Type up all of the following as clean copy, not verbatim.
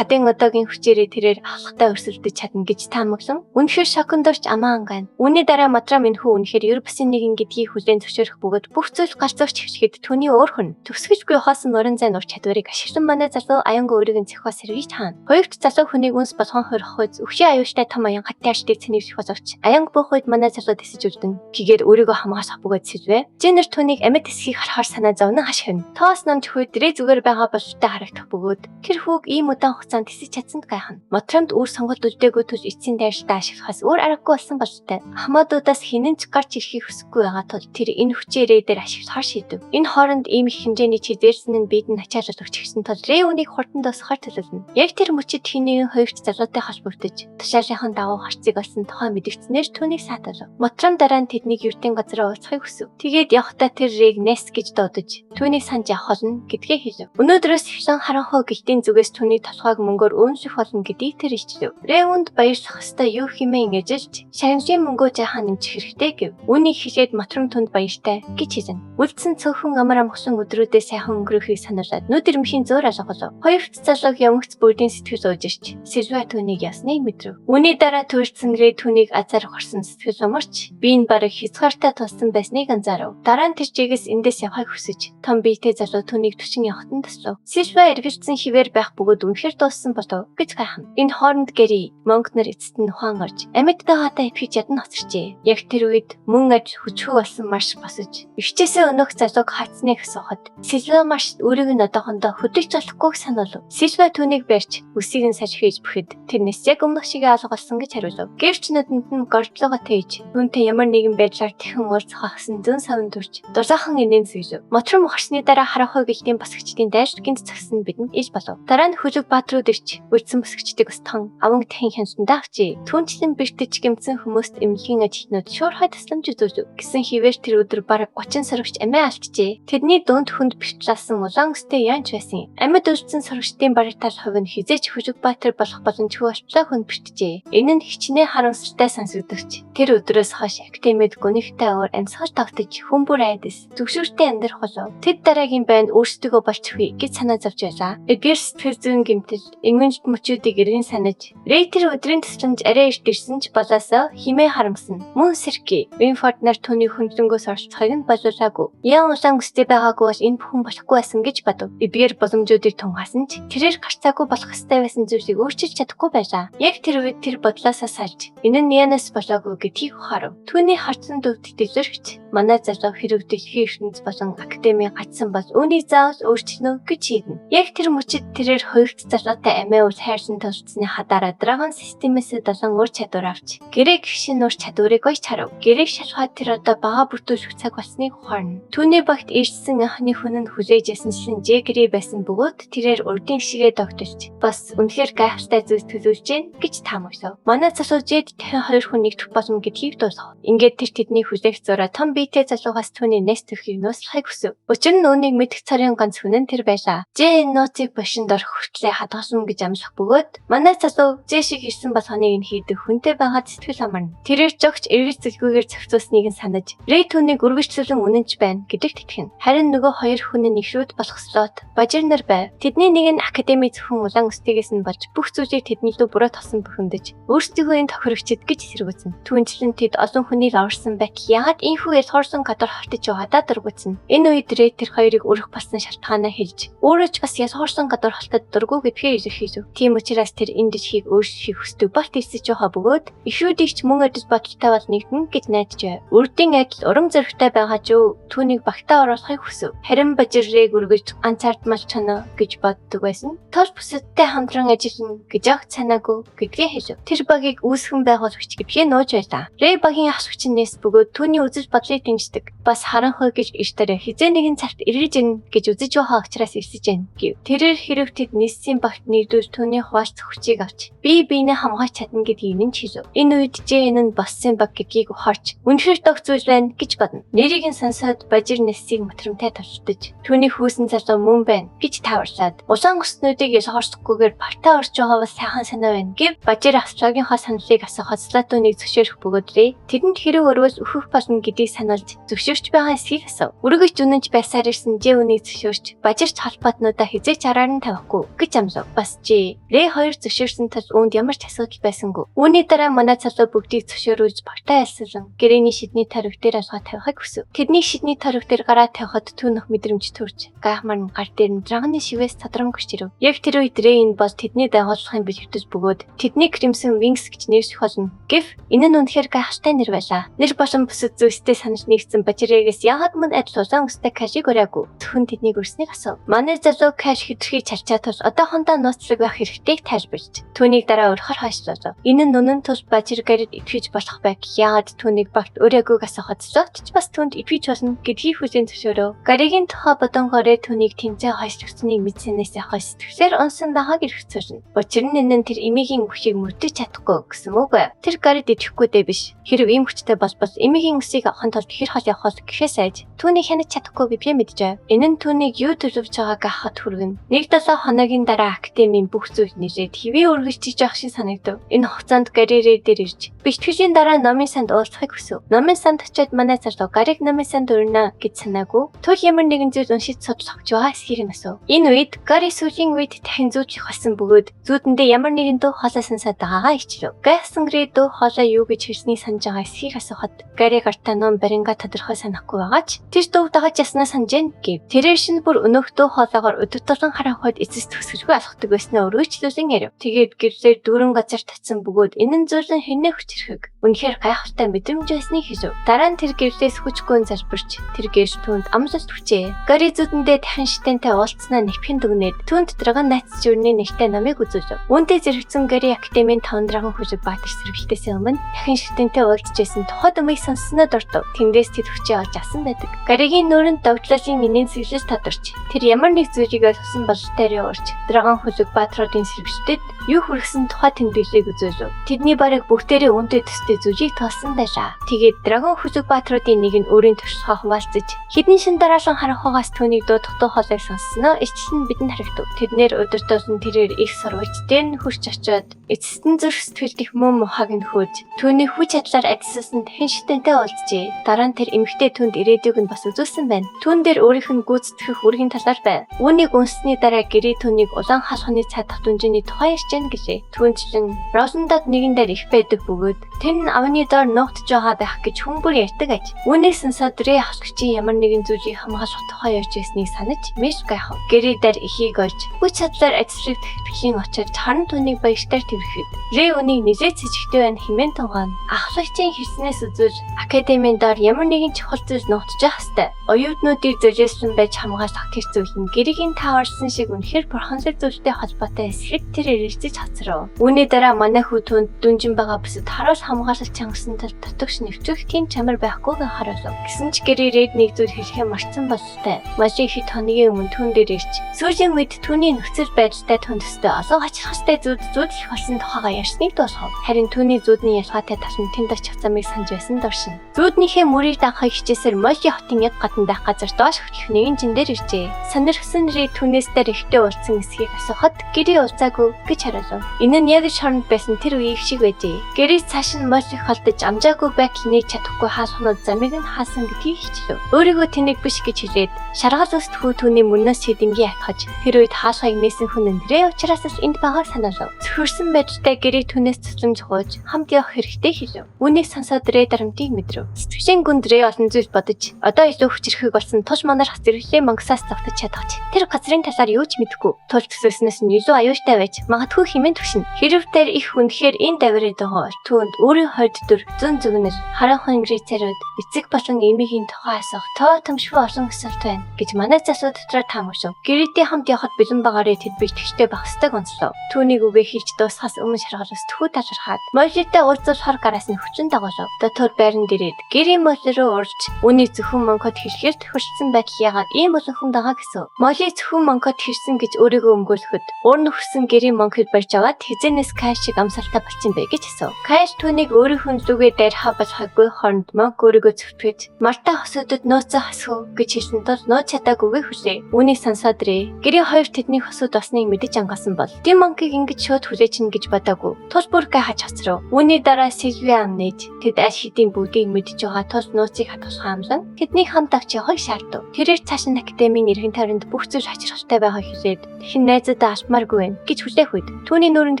Кадын одоогийн хүчээрээ тэрээр авахтай өрсөлдөж чадна гэж таамаглан үнэхээр шоконд орч амаа ангайна. Үүний дараа Матрам энэхүү үнэхээр ер бусын нэгэн гэдгийг хүлээн зөвшөөрөх бөгөөд бүх зүйл галзуурч эхлэхэд түүний өөр хүн төгсгөлгүй хоосон нурын зай нуур чадварыг ашиглан манай залуу аянгу өөрийг нь цохиос сэргийж хаана. Хоёрт залуу хүнийг үнс болгон хорих үз өвшийн аюултай том аян хаттын аштыг цэнэвших боловч аянг буух үед манай залуу тэсэж үлдэнэ. Гэгээр өөрийгөө хамгаалах бөгөөд сэжвэ. Жинер түүнийг амьд тэсхийг харахаар санаа зовнон хашгирна. Тоос намж хүйд дэрээ зүгээр байгаа бололтой харагдах бөгөөд тэр хүүг ийм удаан хугацаанд тэсэж чадсанд гайхна. Мотрамд үр сонголт үлдээгүй тул эцсийн дайралтаа ашиглахаас өөр аргагүй болсон бололтой. Хамаадуудаас хинэн ч гарч ирэхийг хүсэхгүй байгаа тул тэр энэ хүчээ рээ дээр ашиглахаар шийдэв. Энэ хооронд ийм их хэмжээний чизээрсэн нь бид нь ачаалал өгч гисэн тул рээ үнийг хурдан дуусгахаар төлөвлөнө. Яг тэр мөчид хин нэгэн хоёрт залуутай холбогдож тушаалынхан дагуу харцыг олсон тухай мэдэгдсэнээр түүнийг сааталав. Мотрам дараа нь тэднийг ертийн газар уулзахыг хүсэв. Тэгээд явхдаа тэр рээг Нэс гэж дуудаж түүнийг санаж явах болно гэдгээ хэлв. Өнөөдрөөс эхлэн харанхуй гэлтийн зүгээс түүний толгойг мөнгөөр өөнших болно гэдгийг тэр илчлэв. Рэ үнд баярлах ёстой юу хэмээн ингэжэлж шагналын мөнгөө жаахан нэмчих хэрэгтэй гэв. Үүнийг хэлээд Мотрам түнд баяртай гэж хэлнэ. Үлдсэн цөөхөн амар амгалан өдрүүдээ сайхан өнгөрөхийг сануулад нүд ирмхийн зөөр алгалав. Хоёрт залууг ямагц бүрдийн сэтгэл уужирч Сильва түүнийг ясныг мэдрэв. Үүний дараа төрөлцсөн Рэ түүнийг азар ухарсан сэтгэл умарч би энэ бараг хязгаартай тулсан байсныг анзаарав. Дараа нь тэр чигээс эндээс явахыг хүсэж том биетэй залуу түүнийг төчин явахад нь туслав. Сильва эргэлзсэн хിവэр байх бөгөөд үнэхээр дууссан болов гэж гайхна. Энэ хооронд Гэри Монк нар эцэст нь ухаан орж амьдтайгатай итгэж ядан хоцорчээ. Яг тэр үед мөн аж хүчхүү болсон марш босож өвчээсээ өнөөх залууг хатсныг асуухад Сильва марш өөрийг нь одоохондоо хөдөлж болохгүйг сануулв. Сильва түүнийг барьж үсийг нь салж хийж бүхэд тэрнээс яг өмнөх шигээ алга болсон гэж хариулав. Гэвч нүдэнд нь гордлогоо тээж түүнтэй ямар нэгэн байдлаар тэхэн уулзах ахсан зүүн савн төрж дулаахан инээмсэглэв. Мотром ухарсны дараа харанхуй гэлтийн босгочдын дайрч гинт зогссон бидэнд ил болов. Дараа нь хөлөг баатрууд ирч үлдсэн босгочдыг устган аванг дахин хяналтандаа авчээ. Түүнчлэн бэртэж гэмтсэн хүмүүст эмнэлгийн ажилтнууд шуурхай тусламж үзүүлв. Гэсэн хэвээр тэр өдөр бараг 30 сорогч амиа алдчихжээ. Тэдний дунд хүнд бэртлаасан улаан өстэй янч байсан. Амьд үлдсэн сорогчдын бараг тал хувь нь хизээч хөлөг баатар болох боломжгүй болтлоо хүнд бэртжээ. Энэ нь хичнээн харамсалтай сонсогдовч тэр өдрөөс хойш академид гүнигтэй өөр амьсгал тогтож хүн бүр айдас түгшүүртэй амьдрах болов. Тэд дараагийн байнд өөрсдийгөө болж өгье гэж санаа зовж байлаа. Эдгээр сэтгэл зүйн гэмтэл, эмгэнэлт мөчүүдийг эргэн санаж, Рейтер өдрийн тусламж арай эрт ирсэн ч болоосоо химээ харамсна. Мөн Сэрки, Винфорд нар түүний хөндлөнгөөс оролцохыг нь боловлаагүй. Ян улаан өстэй байгаагүй бол энэ бүхэн болохгүй байсан гэж бодов. Эдгээр боломжуудыг тунгаасан ч тэрээр гарцаагүй болох ёстой байсан зүйлсийг өөрчилж чадахгүй байлаа. Яг тэр үед тэр бодлоосоо салж, энэ нь Янаас болоогүй гэдгийг ухаарав. Түүний харцсан дөвдөлт илэрч манай залуу хэрэг дэлхийн ертөнц болон академийн гацсан бол үүнийг заавал өөрчилнө гэж шийднэ. Яг тэр мөчид тэрээр хоёрт залуутай амиа үл хайрлан тулцсны хадаараа Dragon системээс долон ур чадвар авч гэрээ гişин ур чадварыг баяж харав. Гэрээг шалгаад тэр одоо бага бүртгүүлэх цаг болсныг ухаарна. Түүний багт ирсэн анхны хүн нь хүлээж ясанчлан Жегри байсан бөгөөд тэрээр урдын шигээ догтолж бас үнэхээр гайхалтай зүйлс төлөвлөж гин гэж таамаглав. Манай залуу Жед дахин хоёр хүн нэгдэх болно гэдгийг дуулгав. Ингээд тэр тэдний хүлээх зураа том биетэй залуугаас түүний нэс төрхийг нууцлахыг хүсэв. Учир нь үүнийг мэдэх цорын ганц хүн нь тэр байлаа. Жэ энэ нууцыг бошинд орох хүртлээр хадгалсан гэж амлах бөгөөд манай залуу Жэ шиг ирсэн болгоныг нь хийдэг хүнтэй байгаад сэтгэл амарна. Тэрээр жогч эргэж зүлгүүгээр зохицуулсныг нь санаж Рэй түүнийг үргэлжлүүлэн үнэнч байна гэдэгт итгэнэ. Харин нөгөө хоёр хүн нь нэгшүүд болох слот бажир нар байв. Тэдний нэг нь академи зөвхөн улаан өстөгөөс нь болж бүх зүйлийг тэдний лүү буруу тосон бухимдаж өөрсдийгөө энэ тохирогчд гэж эсэргүүцэн. Түүнчлэн тэд олон хүнийг аварсан байтал яагаад ийхүү ялгуурсан гадар хортож яваадаа дургуутсан. Энэ үед Рэй тэр хоёрыг өрөх болсон шалтгаанаа хэлж өөрөө ч бас ялгуурсан гадар хортод дургу гэдгээ илэрхийлв. Тийм учраас тэр энэ дэлхийг өөрчлөхийг хүсдэг болт ирсэж байгаа бөгөөд эхрүүдийг ч мөн адил бодолтой бол нэгдэнэ гэж найдаж байв. Үрдийн адил урам зоригтой байгаа ч юу түүнийг багтаа оруулахыг хүсэв. Харин бажир Рэйг үргэж ганцаардмал чоно гэж боддог байсан. Тул бусадтай хамтран ажиллана гэж огт санаагүй гэдгээ хэлв. Тэр багийг үүсгэн байгуулагч гэдгээ нууж байлаа. Рэй багийн асуугч нэс бөгөөд түүний үзэл бодлыг дэмждэг. Бас харанхуй гэж иш дараа хизээ нэгэн цагт эргэж ирнэ гэж үзэж байгаа учраас ирсэж байна гэв. Тэрээр хэрэг тэд Ниссийн багт нэгдвэл түүний хуваалцах хүчийг авч бие биенээ хамгаалж чадна гэдгийг нь ч хэлв. Энэ үед Жэн нь боссын баг гэдгийг ухаарч үнэхээр тог зүйл байна гэж бодно. Нэрийг нь сонсоод бажир Ниссийг матрамтай товчдож түүний хүүсэн залуу мөн байна гэж тааварлаад улаан өснүүдийг ялгуурсахгүйгээр багтаа орж байгаа бол сайхан санаа байна гэв. Бажир Австралийнхаа саналыг асуухад Слатуныг зөвшөөрөх бөгөөд Рэй тэдэнд хэрэг өрвөл өөхөх болно гэдгийг сануулж сануулж зөвшөөрч байгаа эсхийг асуув. Өргөж үнэнч байсаар ирсэн Ж үнийг зөвшөөрч бажирч холбоотнуудаа хэзээ ч араар нь тавихгүй гэж амлав. Бас Ж Рэ хоёр зөвшөөрсөн тул үүнд ямар ч асуудал байсангүй. Үүний дараа манай залуу бүгдийг зөвшөөрүүлж багтаа альсалан гэрээний шидний тойрог дээр алгаа тавихыг хүсэв. Тэдний шидний тойрог дээр гараа тавихад түүнх мэдрэмж төрж гайхмаар нь гар дээр нь драгны шивээс тодрон гүрч ирэв. Яг тэр үед Рэ энэ бол тэдний дагуулгын бэлэгдэл бөгөөд тэдний Crimson Wings гэж нэрших болно. Гэв энэ нь үнэхээр гайхалтай нэр байлаа. Нэр болон бусад зүйлстэй санал нэгдсэн Бажирэгээс яагаад мөн адил улаан үстэй Кашиг ураагүй. Зөвхөн тэднийг үрснийг асуув. Манай залуу Каш хэтэрхий чалчаа тул одоохондоо нууцлаг байх хэрэгтэйг тайлбарлаж түүнийг дараа өрхөр хойшлуулав. Энэ нь үнэн тул Бажир гарид итгэж болох байг. Яагаад түүнийг багт ураагүйг асуухад Лот ч бас түүнд итгэж болно гэдгийг хүлээн зөвшөөрөв. Гаригийн тухай бодонгоороо түүнийг тэмцээн хойшлогдсныг мэдсэнээс хойш сэтгсээр унсан байгааг эргэцүүлнэ. Учир нь энэ нь тэр эмээгийн үхийг мөрдөж чадахгүй гэсэн үг. Тэр гарид итгэхгүй дээ биш. Хэрв ийм хүчтэй болбол эмээгийн үсийг авахын тулд хэр хол явах вэ гэхээс айж түүнийг хянаж чадахгүй би мэджээ. Энэ нь түүнийг юу төлөвлөж байгааг ахад хүргэнэ. Нэг долоо хоногийн дараа академийн бүх зүйл нэлээд хэвээ үргэлжиж явах шиг санагдав. Энэ хугацаанд Гарирэ дээр ирж бэлтгэлийн дараа номын санд уулзахыг хүсэв. Номын санд очиод манай залуу Гариг номын санд өрнө гэж санаагүй. Тул ямар нэгэн зүйл уншиж судлах гэж байгаа эсхийг нь асуув. Энэ үед Гари сүүлийн үед дахин зүүдлэх болсон бөгөөд зүүдэндээ ямар нэгэн дуу хоолой сонсоод байгаагаа ичлэв. Гайхсан Грей дуу хоолой юу гэж хэлснийг санаж байгаа эсхийг асуухад Гари гартаа ном баринга тодорхой санахгүй байгаа ч тэр дууг дагаж яснаа санаж гин гэв. Тэрээр шинэ бүр өнөөх дуу хоолойгоор өдөртөлөн харанхуйд эцэс төгсгөлгүй алхдаг байснаа өргөжлүүлэн ярив. Тэгээд гэрлээр дүүрэн газар татсан бөгөөд энэ нь зүйлэн хинээ хүчрхэг. Үнэхээр гайхалтай мэдрэмж байсныг хэлв. Дараа нь тэр гэрлээс хүчгүй залбирч тэр гэрэл түүнд амлалт хүчээ. Гари зүүдэндээ дахин шитэнтэй уулзснаа нэвхэн дүгнээд түүнд Dragon Knights журны нэртэй номыг үзүүлв. Үүнтэй зэрэгцэн Гари академийн 5 драгон хүлэг баатар сэргэлтээс өмнө дахин шитэнтэй уулзж байсан тухай думыг сонссноо дурдав. Тэндээс тэд хүчээ олж авсан байдаг. Гаригийн нүүрэнд догтлолын минийн сэглэл тодорч тэр ямар нэг зүйлийг ойлгосон бололтой урч Драгон хүлэг баатруудын сэргэлтэд юу хүргэсэн тухай тэмдэглэлийг үзүүлв. Тэдний бараг бүгдээрээ үүнтэй төстэй зүйлийг тоолсон байлаа. Тэгээд Драгон хүлэг баатруудын нэг нь өөрийн туршлагаа хуваалцаж хэдэн шин дараалан харанхугаас түүнийг дуудах дуу хоолойг сонссноо ичлэл нь бидэнд харагдав. Тэднэр удирдуулсан тэрээр их сурвалж дээр нь хурч очиод эцэст нь зүрх сэтгэл дэх мөн мухаг нь хөөж түүний хүч чадлаар ажилласан дахин шитэнтэй уулзжээ. Дараа нь тэр эмэгтэй түүнд ирээдүйг нь бас үзүүлсэн байна. Түүн дээр өөрийнх нь гүйцэтгэх үүргийн талаар байв. Үүнийг үнссний дараа гэрээ түүнийг улаан халахны цаадах дүнжиний тухай ярьж гэн гэлээ. Түүнчлэн Роландад нэгэн дээр их байдаг бөгөөд тэр нь авны доор нуугдж байгаа байх гэж хүн бүр ярьдаг аж. Үүнийг сонсоод Рэ ахлагчийн ямар нэгэн зүйлийг хамгаалах тухай ярьж байсныг санаж мэш гайхав. Гэрээ дээр ихийг олж хүч чадлаар ажиллах тэтгэлийн очиж харан түүнийг баяртаар тэрхэд Рэ үнийг нэлээд сэжигтэй байна хэмээн тунгаана. Ахлагчийн хэлснээс үзвэл академийн доор ямар нэгэн чухал зүйл нуугдж байх ёстой. Оюутнуудыг золиослон байж хамгаалах тэр зүйл нь гэрийн тааварсан шиг үнэхээр бурханлаг зүйлтэй холбоотой эсрэг тэр эргэлзэж хоцров. Үүний дараа манай хүү түүнд дүнжин байгаа бусад харуул хамгаалалт чангасан тал татагш нэвтрэх тийм чамар байхгүйг харуулв. Гэсэн ч гэрээ рээд нэг зүйл хэлэхээ мартсан бололтой. Малын хэд хоногийн өмнө түүн дээр ирж сүүлийн үед түүний нөхцөл байдалтай түн төстэй олон хачирхалтай зүуд зүүдлэх болсон тухайгаа ярьсныг дуусгав. Харин түүний зүүдний ялгаатай тал нь тэнд очих замыг санаж байсан дуршин. Зүүднийхээ мөрийг дагахыг хичээсээр Молли хотын яг гадна байх газар доош хөтлөх нэгэн жин дээр иржээ. Сонирхсан Ри түүнээс дээр ихтэй уулзсан эсхийг асуухад гэрээ уулзаагүй гэж хариулав. Энэ нь яг шоронд байсан тэр үеийг шиг байжээ. Гэрээ цааш нь Молли холдож амжаагүй байдал нээж чадахгүй хаалхнууд замыг нь хаасан гэдгийг хичлэв. Өөрийгөө тэнэг биш гэж хэлээд шаргал өст хүү түүний мөрнөөс шидэнгийн атгаж тэр үед хаалхыг нээсэн хүн нь Рэ учраас л энд байгааг санаалав. Цөхөрсөн байдалтай гэрээ түүнээс цэцлэмж хууж хамт явах хэрэгтэй хэлв. Үүнийг сонсоод Рэ дарамтыг мэдрэв. Сэтгэлийн гүнд Рэ олон зүйл бодож одоо илүү хүчирхэг болсон тус манарх зэрэглээ мангасаас зогтож чадах ч тэр газрын талаар юу ч мэдэхгүй. Тул төсөөснөөс нь илүү аюултай байж магадгүй хэмээн түгшинэ. Хэрв тэр их үнэхээр энэ давирыг байгаа бол түүнд өөрийн хойд дүр зүүн зүгнэл харанхуй рыцарууд эцэг болон эмээгийн тухай асуух тоо томшгүй олон асуулт байна гэж манай залуу дотроо таамаглав. Гэрээтэй хамт явхад бэлэн байгаарэ тэд бэлтгэжтэй байх ёстойг онцлов. Түүнийг үгээ хэлж дуусахаас өмнө шаргал ус төхүү талархаад Моллитэй уулзуулахар гараас нь хүчин дагуулав. Дотор байран дэрээд гэрийн Молли руу уралж үүнийг зөвхөн Монкод хэлэхээр тохирсон байдал яагаад ийм олон хүн байгаа гэсэн. Молли зөвхөн Монкод хэрсэн гэж өөрийгөө өмгөөлөхөд уур нөхөрсөн гэрийн Монкод барьж аваад хэзээнээс Кайл шиг амсалтай болчихсон бэ гэж асуув. Кайл түүнийг өөрийнх нь зүгээ дайрхаа болохгүй хооронд Монк өөрийгөө зөвтгөж Марта хосуудад нууцаа хасхуу гэж хэлсэн тул нууц чадаагүйгээ хүлээ. Үүнийг сонсоод Рэ гэрийн хоёр тэдний хосууд болсныг мэдэж ангасан бол Дим Монкийг ингэж шууд хүлээчин гэж бодоогүй. Тул бүр гайхаж хоцров. Үүний дараа Сильвиа ам нээж тэд аль хэдийн бүгдийг мэдэж байгаа тул тул нууцыг хадгалах амлан тэднийг хамт авч явахыг шаардав. Тэрээр цааш нь академийн эргэн тойронд бүх зүйл хачирхалтай байгааг хэлээд дахин найзуудаа алмааргүй байна гэж хүлээх үед түүний нүүрэнд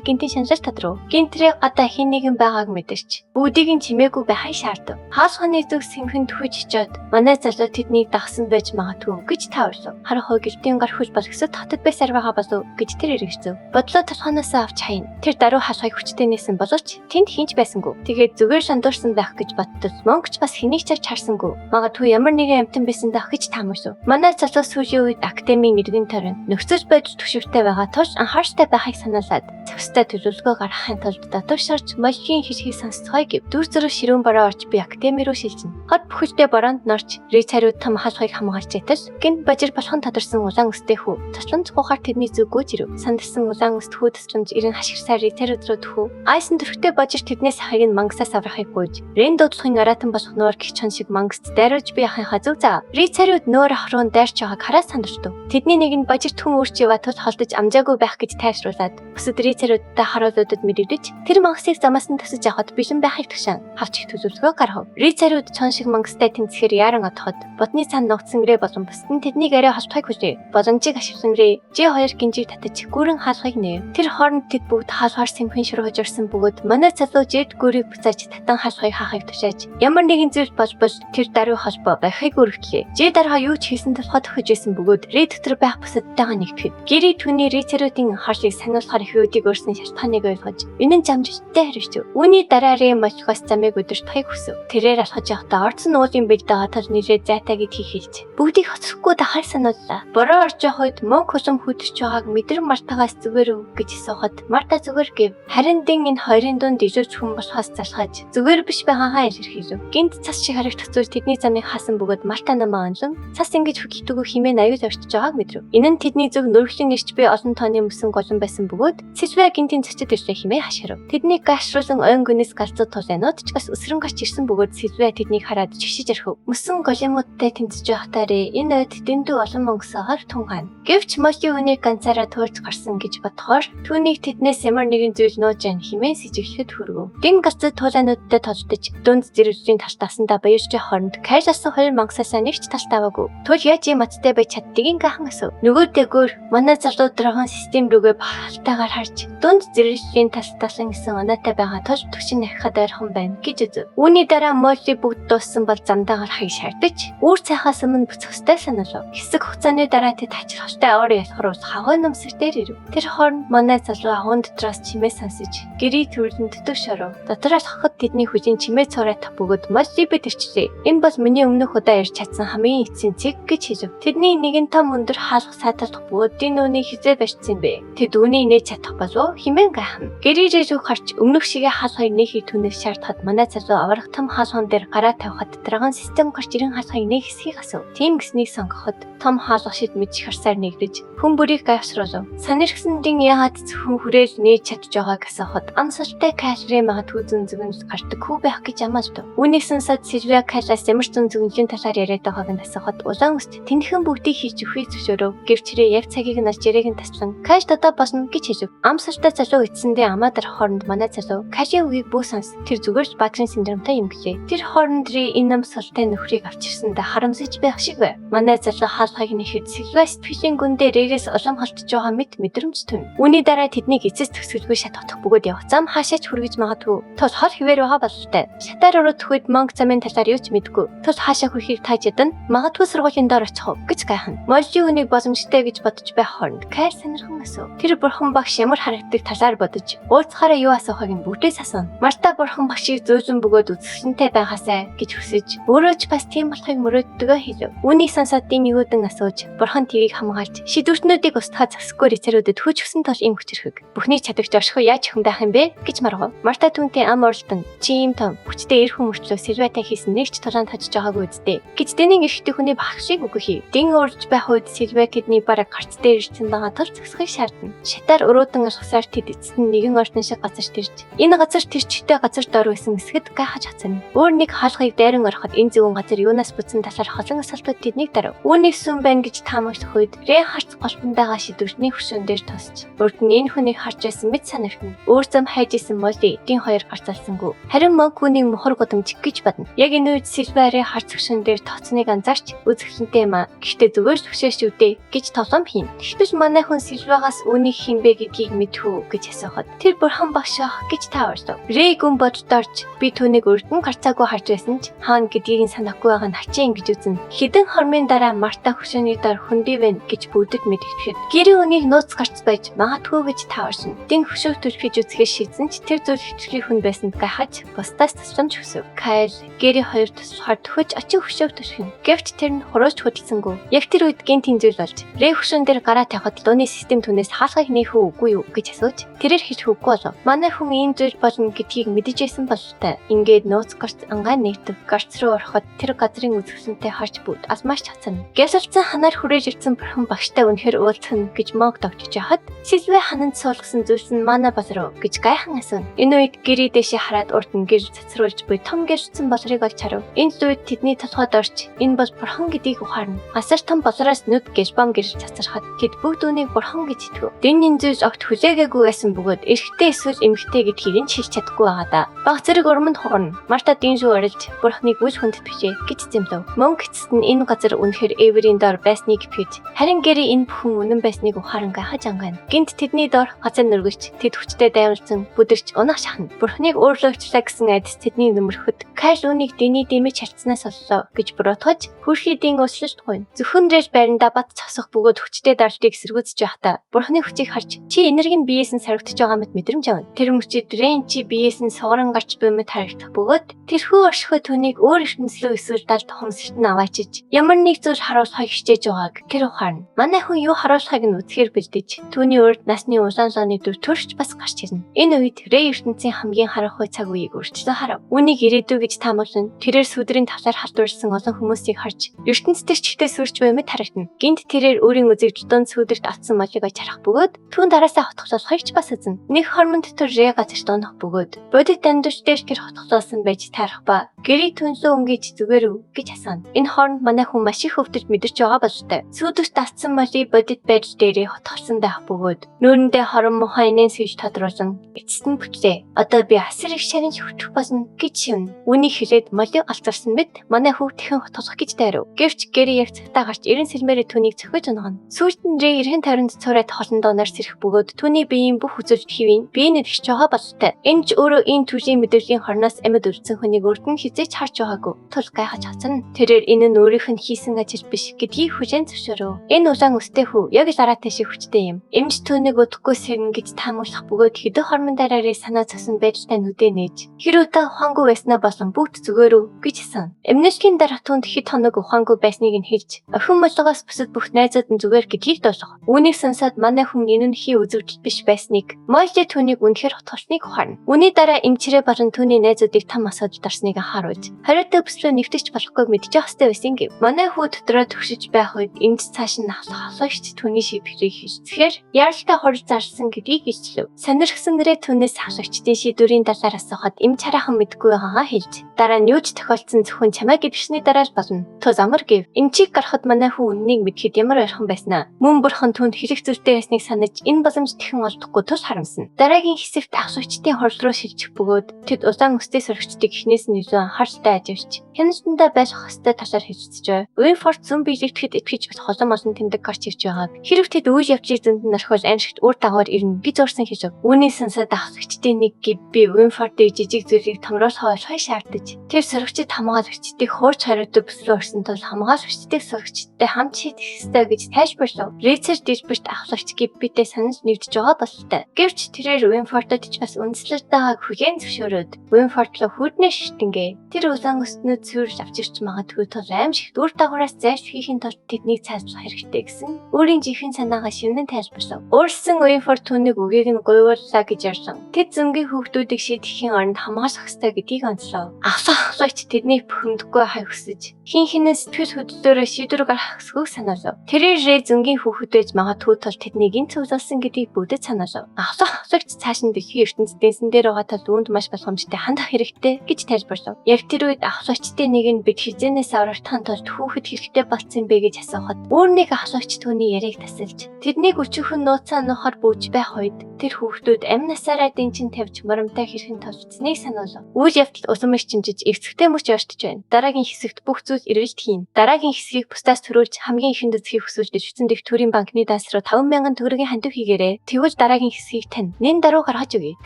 гинтийн шаналл тадрав. Гинтрээ гадаа хэн нэгэн байгааг мэдэрч бүгдийг нь чимээгүй байхыг шаардав. Хаалханы зүг сэмхэн түхэж очиод манай залуу тэднийг дагсан байж магадгүй гэж тааварлав. Харах хой гэлтийн гар хүл болгосод хотод байсаар байгаа болов гэж тэр эргэцв. Бодлоо толгооноос авч хайна. Тэр даруй хаалгыг хүчтэй нээсэн боловч тэнд хинч байсангүй. Тэгээд зүгээр шандуурсан байх гэж бодтол мөнгөч бас хэнийг ч авч харсангүй. Магадгүй ямар нэгэн амьтан байсан дах гэж таамаглав. Манай залуу сүүлийн үед академийн эргэн тойрон нөхцөл байдал түгшүүртэй байгаа тул анхааралтай байхыг санаалаад зохистой төлөвлөгөө гаргахын тулд дотуушарч молхийн хишгийг сонсцгоё гэв. Дүр зураг ширүүн бороо орж би академи руу шилжинэ. Хот бүхэлдээ бороонд норч Ри цариуд том хаалгыг хамгаалж ятал гинт бажир болгон тодорсон улаан өстэй хүү. Тусламж гуйхаар тэдний зүг гүйж ирэв. Сандсан улаан өст хүү тусламж ирэн хашгирсаар Ри цариуд руу төхөв. Айсан төрхтэй бажир тэднээс ахыг нь мангасаас аврахыг гуйж. Рен дуудлахын аратан болох нуур гих чон шиг мангаст дайруулж би ахынхаа зүг заа. Ри цариуд нуур ах руу дайрч байгааг хараа сандартав. Тэдний нэг нь бажир түн өөрч яваа тул холдож амжаагүй байх гэж тайвшруулад бусад Ри цариудтай харуулуудад мэдэгдэж тэр мангасыг замаас нь тасаж авахад бэлэн байхыг тушаан хавч их төлөвлөгөө гаргав. Ри цариуд чон шиг мангастай тэмцэхээр яаран одоход бодны цаана нугдсан рэ болон бусад нь тэднийг арай холбохыг хүлээв. Боломжийг ашиглан Ри Ж2 гинжийг татаж гүрэн хаалгыг нээв. Тэр хооронд тэд бүгд хаалгаар сэмхэн шургаж орсон бөгөөд манай залуу Жэд гүрийг буцааж татан хаалгыг хаахыг тушааж ямар нэгэн зүйл болбол тэр даруй холбоо барихыг өргөдлээ. Ж дарга юу ч хийсэн тулхаа төхөж исэн бөгөөд Ри дотор байх бусадтайгаа нэгтгэхэд Гэри түүний Ри цариудын анхаарлыг сануулахар их үүдийг өөрсөн шалтгааныг ойлгож энэ нь жамжилттай хариуцв. Үүний дараа Ри Москваас замыг өдөртөхийг хүсэв. Тэрээр алхаж явахдаа орцсон уулын бэлд байгаа тул нэрээ зайтай гэдгийг хэлж бүгдийг хоцрохгүй дахаар санууллаа. Бороо орж явах үед мөнх хулам хөдөрч байгааг мэдэр Мартагаас зүгээр үү гэж асуухад Марта зүгээр гэв. Харин дин энэ хоёрын дунд илүү хүн болохоос залхаж зүгээр биш байгаагаа илэрхийлв. Гинт цас шиг харагдах зүйл тэдний замыг хаасан бөгөөд Марта намаа онлон цас ингэж хөглөдөгөө химээ аюул орчиж байгааг мэдрэв. Энэ нь тэдний зүг нүргэлийн ирч би олон тооны мөсөн голон байсан бөгөөд Сэлвэ гинтийн зочид ирлээ химээ хашгирав. Тэднийг гашруулан ойн гүнээс галзуу тулаанууд ч бас өсрөн гарч ирсэн бөгөөд Сэлвэ тэднийг хараад чигшиж орхив. Мөсөн големуудтай тэмцэж байхдаа Ри энэ ойд дэндүү олон мөнгөсөөр тунгаана. Гэвч Молли үнийг ганцаараа туулж гарсан гэж бодохоор түүнийг тэднээс ямар нэгэн зүйл нууж яана хэмээн сэжиглэхэд хүргэв. Дин галзуу тулаануудтай толдож дунд зэрэглэлийн талтаасандаа баярч хооронд Кайласан хоёр мангасаасаа нэг ч талт аваагүй. Тул яаж ийм мацтай байж чаддгийг гайхан асуув. Нөгөө дээгүүр манай залуу драгон систем рүүгээ бахалтайгаар харж дунд зэрэглэлийн талтаасан гэсэн оноотой байгаа тул түгшин нахихад ойрхон байна гэж үзв. Үүний дараа Молли бүгд дууссан бол замдаа гарахыг шаардаж үүр цайхаас өмнө буцах ёстой саналав. Хэсэг хугацааны дараа тэд хачирхалтай ор ялхар ус хавгай номсог дээр ирэв. Тэр хооронд манай залуу агуун дотроос чимээ сонсож гэрийн төрөлн төтөг шоров. Дотор алхахад тэдний хүзийн чимээ цураатах бөгөөд Молли бид ирчлээ. Энэ бол миний өмнөх удаа ирж чадсан хамгийн эцсийн цэг гэж хэлв. Тэдний нэгэн том өндөр хаалга сааталдах бөгөөд энэ үүнийг хизээ барьсан юм бэ? Тэд үүнийг нээж чадах болов хэмээн гайхна. Гэрээ рүү гарч өмнөх шигээ хаалгыг нээхийг түүнээс шаардахад манай залуу аврах том хаалган дээр гараа тавихад драгон систем гарч ирэн хаалгыг нээх хэсгийг асуув. Тийм гэснийг сонгоход том хаалга шид мэдчих харсаар нэгдэж хүн бүрийг гайхшруулв. Санирхсан дин яагаад зөвхөн хүрээл нээж чадж байгааг асуухад амсалтай калори магадгүй зүүн зүгэн гардаг хүү байх гэж амаалдав. Үүнийг сонсоод Сильвия Калаас ямар зүүн зүгэнлийн талаар яриад байгааг нь асуухад улаан өст тэнхэн бүгдийг хийж өгөхийг зөвшөөрөв. Гэвч тэрэ яг цагийг нь олж яриаг нь таслан Каш додоо болно гэж хэлв. Амсалтай залуу эцсэндээ амаа дарах хооронд манай залуу Кашийн үгийг бүү сонс. Тэр зүгээр л баатрын синдромтой юм гэлээ. Тэр хооронд Ри энэ ам султай нөхрийг авчирсандаа харамсаж байх шиг байв. Манай залуу хаалгыг нэхэд Сильвия сэтгэлийн гүндээ Рэгээс улам холдож байгаа мэт мэдрэмж түн. Үүний дараа тэднийг эцэс төгсгөлгүй шатах бөгөөд явах зам хаашаа ч хүргэж магадгүй. Тул хол хിവэр байгаа бололтой. Шатаар ороод төхөд монг замын талаар юу ч мэдгүй. Тул хаашаа хүрэхийг тааж ядана. Магадгүй сургуулийн доор очих уу гэж гайхна. Молли үнийг боломжтой гэж бодож байх хооронд Кайл сонирхон асуув. Тэр бурхан багш ямар харагддаг талаар бодож уулзахаараа юу асуухыг нь бүгдээс асууна. Марта бурхан багшийг зөөлөн бөгөөд үзэсгэлэнтэй байгаасай гэж хүсэж өөрөө ч бас тийм болохыг мөрөөддөгөө хэлв. Үүнийг сонсоод дин нэгүүдэн асууж бурхан тэрийг хамгаалж шийдвэртнүүдийг устгах зохисгүй рицэрүүдэд хүч өгсөн тул ийм хүчирхэг. Бүхнийг чадагч оршихуй яаж өхөн байх юм бэ гэж маргав. Марта түүнтэй ам оролдон чи ийм том хүчтэй эр хүн мөртлөө Сильватай хийсэн нэг ч тулаанд хожиж байгаагүй үсттэй гэж дэнийн эрхтэй хүний багшийг өгөх. Дин урьж байх үед Сильва тэдний бараг гарц дээр ирсэн байгаа тул зогсохыг шаардна. Шатаар уруудан алхсан зогсоор тэд эцэст нь нэгэн ордон шиг газарт ирж энэ газар тэр чигтээ газар дор байсан эсэхэд гайхаж хацна. Өөр нэг хаалгыг дайран ороход энэ зөвүүн газар юунаас бүтсэн талаар холон асуултууд тэднийг дарав. Үүнийг сүм байна гэж таамаглах үед Рэ харц голтон байгаа шидвэртний хөшөөн дээр тусч урд нь энэ хүнийг харж байсан мэт санагдана. Өөр зам хайж исэн Молли эдийн хоёр гарцаалсангүй. Харин Монк үүнийг мухар гудамж гэж бодно. Яг энэ үед Сильва Рэ харц хөшөөн дээр тоцныг анзаарч үзэсгэлэнтэй юм аа. Гэхдээ зүгээр л хөшөө шүү дээ гэж тоглоом хийн. Тэгтэл манай хүн Сильвагаас үүнийг хэн бэ гэдгийг мэдэх үү гэж асуухад тэр бурхан багш ах гэж тааварлав. Рэй гүн бодолд орж би түүнийг урд нь гарцаагүй харж байсан ч хаана гэдгийг нь санахгүй байгаа нь хачин гэж үзнэ. Хэдэн хормын дараа Марта хөшөөний дор хөндөй байна гэж бүгдэд мэдгэхэд гэрээ үнийг нууц гарц байж магадгүй гэж тааварсан. Дин хөшөөг түлхэж үзэхээ шийдсэн ч тэр зүйл хэтэрхий хүн байсанд гайхаж бусдаас тусламж хүсэв. Кайл гэрээ хоёр туслахаар төхөж очин хөшөөг түлхэнэ. Гэвч тэр нь хурууч хөдөлсөнгүй. Яг тэр үед гинт зүйл болж Рэй хөшөөн дээр гараа тавихад лууны систем түүнээс хаалгыг нээх үү үгүй юу гэж асууж тэрээр хэлэх үггүй болов. Манай хүн ийм зүйл болно гэдгийг мэдэж байсан бололтой. Ингээд нууц гарц ангаа нэгдэв. Гарц руу ороход тэр газрын үзэсгэлэнтэй харж бүгд алмаач цацна. Гялалцсан ханаар хүрээж ирсэн бурхан багштай үнэхээр уулзах нь гэж Монк тогтож байхад Сильвэ хананд суулгасан зүйлс нь манай болор уу гэж гайхан асууна. Энэ үед гэрээ дэшээ хараад урд нь гэр цацруулж буй том гэрэлтсэн болрыг олж харав. Энэ үед тэдний толгойд орж энэ бол бурхан гэдгийг ухаарна. Асар том болроос нүд гэлбом гэрэл цацрахад тэд бүгд үүнийг бурхан гэж итгэв. Дэн энэ зүйлс огт хүлээгээгүй байсан бөгөөд эрэгтэй эсвэл эмэгтэй гэдгийг нь шилж чадахгүй байгаа да. Баг зэрэг урманд хугарна. Марта дэн рүү орилж бурханыг үл хүндэтгэжээ гэж зэмлэв. Мөнх эцэст нь энэ газар үнэхээр Эверийн дор байсныг итгэж харин гэрээ энэ бүхэн үнэн байсныг ухааран гайхаж ангайна. Гинт тэдний дор газар нүргэж тэд хүчтэй даймалцсан бүдэрч унах шахна. Бурханыг уурлуулчлаа гэсэн айдас тэдний нөмөрөхөд Кайл үүнийг дэний дэмэж харцнаас оллоо гэж буруутгаж хөрхий дэн өслөлт гуйна. Зөвхөн рэл байрандаа бат цосох бөгөөд хүчтэй дарлтыг эсэргүүцэж байхдаа бурханы хүчийг харж чи энерги нь биеэс нь сарвигдаж байгаа мэт мэдрэмж авна. Тэр мөчид Рен чи биеэс нь сугаран гарч буй мэт харагдах бөгөөд тэрхүү оршихуй түүнийг өөр ертөнцлөө эсвэл далд ухамсарт нь аваачиж ямар нэг зүйл харуулахыг хичээж байгааг тэр ухаарна. Манай хүн юу харуулахыг нь үзэхээр бэлдэж түүний урд насны улаан лооны дүр төрч бас гарч ирнэ. Энэ үед Рэй ертөнцийн хамгийн харанхуй цаг үеийг өөрчлөн харав. Үүнийг ирээдүй гэж таамаглан тэрээр сүдрийн талаар халдварласан олон хүмүүсийг харж ертөнц тэр чигтээ сүрч буй мэт харагдана. Гинт тэрээр өөрийн үзэгдэл дунд сүдэрт автсан малыг олж харах бөгөөд түүн дараасаа хотглоолохыг ч бас үзнэ. Нэг хормон дотор Рэй газарт унах бөгөөд бодит амьдарч дээр тэр хотглоосон байж таарах ба гэрийг түнлөө өнгөж зүгээр үү гэж асууна. Энэ хооронд манай хүн маш их өвдөж мэдэрч байгаа бололтой. Сүдэрт автсан малыг бодит байдал дээрээ хотголсон байх бөгөөд нүүрэндээ хорон мухай инээн сүйж тодруулан эцэст нь бүтлээ. Одоо би асар их шарин хөвтөх болно гэж шивнэ. Үүнийг хэлээд молыг галзарсан мэт манай хүүхд тэхэн хотголох гэж дайрав. Гэвч гэрээ яг цагтаа гарч эрен сэлмээрээ түүнийг цохиж унгана. Сүүлд нь Рэй эрхэн тойронд цуурайд холон дооноор сэрэх бөгөөд түүний биеийн бүх үзүүлэлт хэвийн бие нэгж байгаа бололтой. Энэ ч өөрөө энэ төрлийн мэдрэлийн хорноос амьд үлдсэн хүнийг урд нь хэзээ ч харж байгаагүй. Тул гайхаж хацна. Тэрээр энэ нь өөрийнх нь хийсэн ажил биш гэдгийг хүлээн зөвшөөрөв. Энэ улаан өстэй хүү яг л араатай шиг хүчтэй юм. Эмч түүнийг удахгүй сэрнэ гэж таамаглах бөгөөд хэдэн хормон дараараа санаа зовсон байдалтай нүдэ нээж. Хэр удаа ухаангүй байснаа болон бүгд зүгээр үү гэж асууна. Эмнэлгийн дарга түүнд хэд хоног ухаангүй байсныг нь хэлж охин молгоос бусад бүх найзууд нь зүгээр гэдгийг дуулгав. Үүнийг сонсоод манай хүн энэ нь хий үзэгдэл биш байсныг Молли түүнийг үнэхээр хотголсныг ухаарна. Үүний дараа эмчрээ болон түүний найзуудыг том асуудалд орсныг анхааруулж хариутай бүслөө нэвтэрч болохгүйг мэдчих ёстой байсан гэв. Манай хүү дотроо төгшөж байх үед эмч цааш нь ахлах түүний шийдвэрийг хэлцэхээр яаралтай хурал зарласан гэдгийг илчлэв. Сонирхсан нэрээ түүнээс ахлагчдын шийдвэрийн талаар асуухад эмч хараахан мэдэхгүй байгаагаа хэлж дараа нь юу ч тохиолдсон зөвхөн чамайг эвшний дараа л болно. Тус амар гэв. Эмчийг гарахад манай хүү үннийг мэдхэд ямар ойрхон байснаа. Мөн бурхан түүнд хэлэх зүйлтэй байсныг санаж энэ боломж тэхэн олдохгүй тул харамсна. Дараагийн хэсэгт ахлагчдын хурал руу шилжих бөгөөд тэд улаан өстэй сурагчдыг эхнээс нь илүү анхааралтай аживч хяналтандаа байх ёстой талаар хэлцэж бай. Уинфорд зүн биелэгдэхэд итгэж болох олон олон тэмдэг гарч ирж байгааг хэрв тэд үйл явдлыг зөнд нь орхиул аимшигт үр дагавар ирнэ гэж зурсан хэлв. Үүнийг сонсоод ахлагчдын нэг гэв би Уинфордыг жижиг зүйлийг томруулах ойлгохыг шаардаж тэр сурагчид хамгаалагчдыг хуурч хариутай бүслөө орсон тул хамгаалагчдыг сурагчдтай хамт шийдэх ёстой гэж тайлбарлав. Ричард Дилберт ахлагч Гиббитэй санал нэгдэж байгаа бололтой. Гэвч тэрээр Уинфордод ч бас үндэслэж байгааг хүлээн зөвшөөрөөд Уинфорд руу хүүднээ ширтэнгээ. Тэр улаан өснүүд сүрж авчирч магадгүй тул аимшигт үр дагавраас зайлсхийхин тулд тэднийг цаашлах хэрэгтэй гэсэн өөрийн жинхэнэ санаагаа шивнэн тайлбарлав. Уурсан Уинфорд түүнийг үгийг нь гуйвууллаа гэж ярьсан. Тэд зөнгийн хүүхдүүдийг шийдэхийн оронд хамгаалах ёстой гэдгийг онцлов. Ахлагч тэднийг бухимдахгүй хай хүсэж хин хинэн сэтгэл хөдлөлөөрөө шийдвэр гаргах ёсгүйг санаалав. Тэрээр Рэй зөнгийн хүүхэд байж магадгүй тул тэднийг энэ цуглуулсан гэдгийг бүгдэд өрсөлдөж санаалав. Ахлах ахлагч цааш нь дэлхийн ертөнцийн дэнсэн дээр байгаа тал үүнд маш болгоомжтой хандах хэрэгтэй гэж тайлбарлав. Яг тэр үед ахлагчдын нэг нь бид хизээнээс аврагдахын тулд хүүхэд хэрэгтэй болцсон бэ гэж асуухад өөр нэг ахлагч түүний яриаг тасалж тэрнийг өчүүхэн нууцаа нуухаар бүүж байх үед тэр хүүхдүүд амь насаараа дэнчин тавьж мурамтай хэрхэн тулцсныг сануулав. Үйл явдал улам их чимжиж эвцэгтэй мөч ойртож байна. Дараагийн хэсэгт бүх зүйл эргэлт хийнэ. Дараагийн хэсгийг бусдаас төрүүлж хамгийн ихэнд үзхийг хүсвэл Швейцарын дэх төрийн банкны данс руу 5,000 төгрөгийн хандив хийгээрэй. Тэгвэл дараагийн хэсгийг тань нэн даруй гаргаж өгье.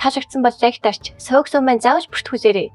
Таалагдсан бол лайк дарч, суваг сум маань заавал бүртгүүлээрэй.